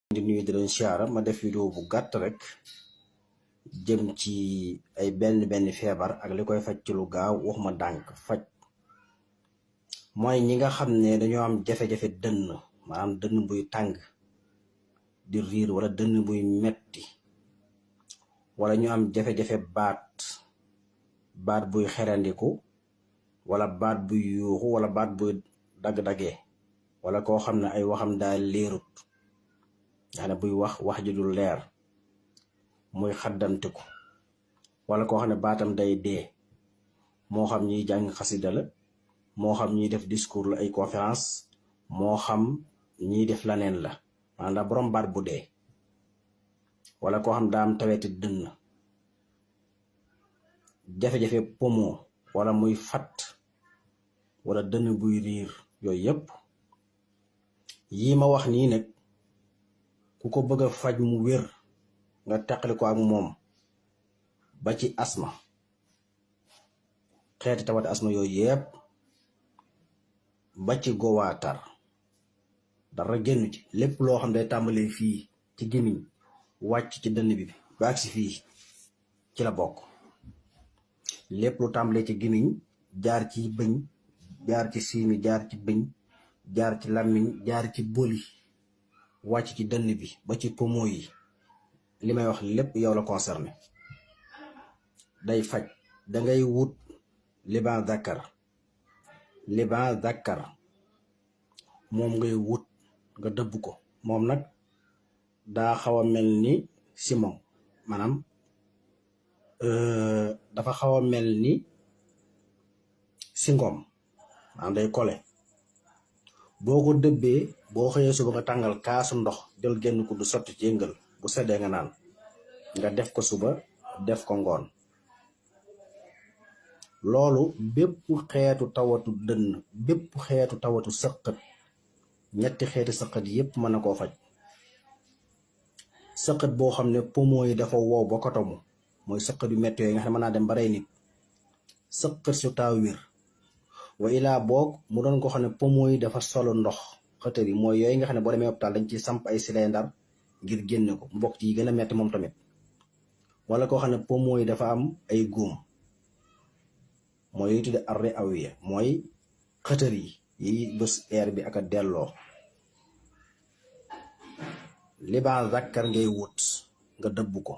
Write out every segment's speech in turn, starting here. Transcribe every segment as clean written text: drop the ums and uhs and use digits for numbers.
di nuyu di leen siyaara ma def vidéo bu gàtt rek jëm ci ay benn feebar ak li koy faj ci lu gaaw waxuma dànk faj mooy ñi nga xam ne dañoo am jafe-jafe dënn maanaam dënn buy tàng di riir wala dënn buy metti wala ñu am jafe-jafe baat buy xerandiku wala baat buy yuuxu wala baat buy dagg-daggee wala koo xam ne ay waxam daal leerut nga xam ne buy wax ji du leer muy xaddantiku wala koo xam ne baatam day dee moo xam ñiy jàng xasida la moo xam ñiy def discours la ay conférence moo xam ñiy def laneen la maanaam borom baat bu dee wala koo xam daa am taweti dënn jafe-jafe poumon wala muy fat wala dënn buy riir yooyu yépp yii ma wax nii nag ku ko bëgg a faj mu wér nga teqali ko ak moom ba ci asma xeeti tawati asma yooyu yépp ba ci gowaatar dara génn ci lépp loo xam day tàmbalee fii ci gémmiñ wàcc ci dënn bi ba agsi fii ci la bokk lépp lu tàmbalee ci gémmiñ jaar ci bëñ jaar ci siimi jaar ci bëñ jaar ci làmmiñ jaar ci boli wàcc ci dënn bi ba ci poumon yi li may wax lépp yow la concerné day faj dangay wut liban zakar moom ngay wut nga dëbb ko moom nag daa xaw a mel ni simon maanaam dafa xaw a mel ni singom maanaam day kole boo ko dëbbee boo xëyee suba nga tàngal kaasu ndox jël genn kuddu sotti ci yëngal bu seddee nga naan nga def ko suba def ko ngoon loolu bépp xeetu tawatu dënn bépp xeetu tawatu sëqët ñetti xeeti sëqët yépp mën na koo faj sëqët boo xam ne poumon yi dafa wow ba kotomu mooy sëqët yu metti yooyu nga xam ne mën naa dem ba rey nit sëqët su taaw wér wa ilaa boog mu doon ko xam ne poumon yi dafa solo ndox xëtër yi mooy yooyu nga xam ne boo demee hôpital dañ ci samp ay cylindre ngir génne ko mu bokk ci yi gën a metti moom tamit wala koo xam ne poumon yi dafa am ay góom mooy yuy tudde arrêt awiya mooy xëtër yi bës air bi ak a delloo liban zakkar ngay wut nga dëbb ko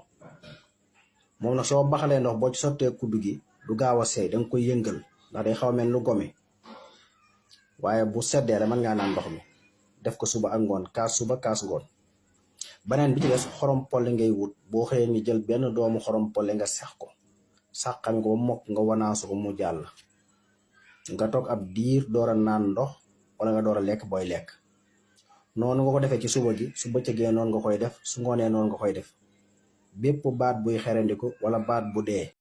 moom nag soo baxalee ndox boo ci sottee kuddu gi du gaaw a seey danga koy yëngal ndax day xaw a mel lu gome waaye bu seddee rek mën ngaa naan ndox mi def ko suba ak ngoon kaas suba kaas ngoon beneen bi ci des xorom polle ngay wut boo xëyee ni jël benn doomu xorom polle nga sex ko sàqami ko ba mokk nga wanaasu ko mu jàll nga toog ab diir door a naan ndox wala nga door a lekk booy lekk noonu nga ko defee ci suba gi su bëccëgee noonu nga koy def su ngoonee noonu nga koy def bépp baat buy xerandiku wala baat bu dee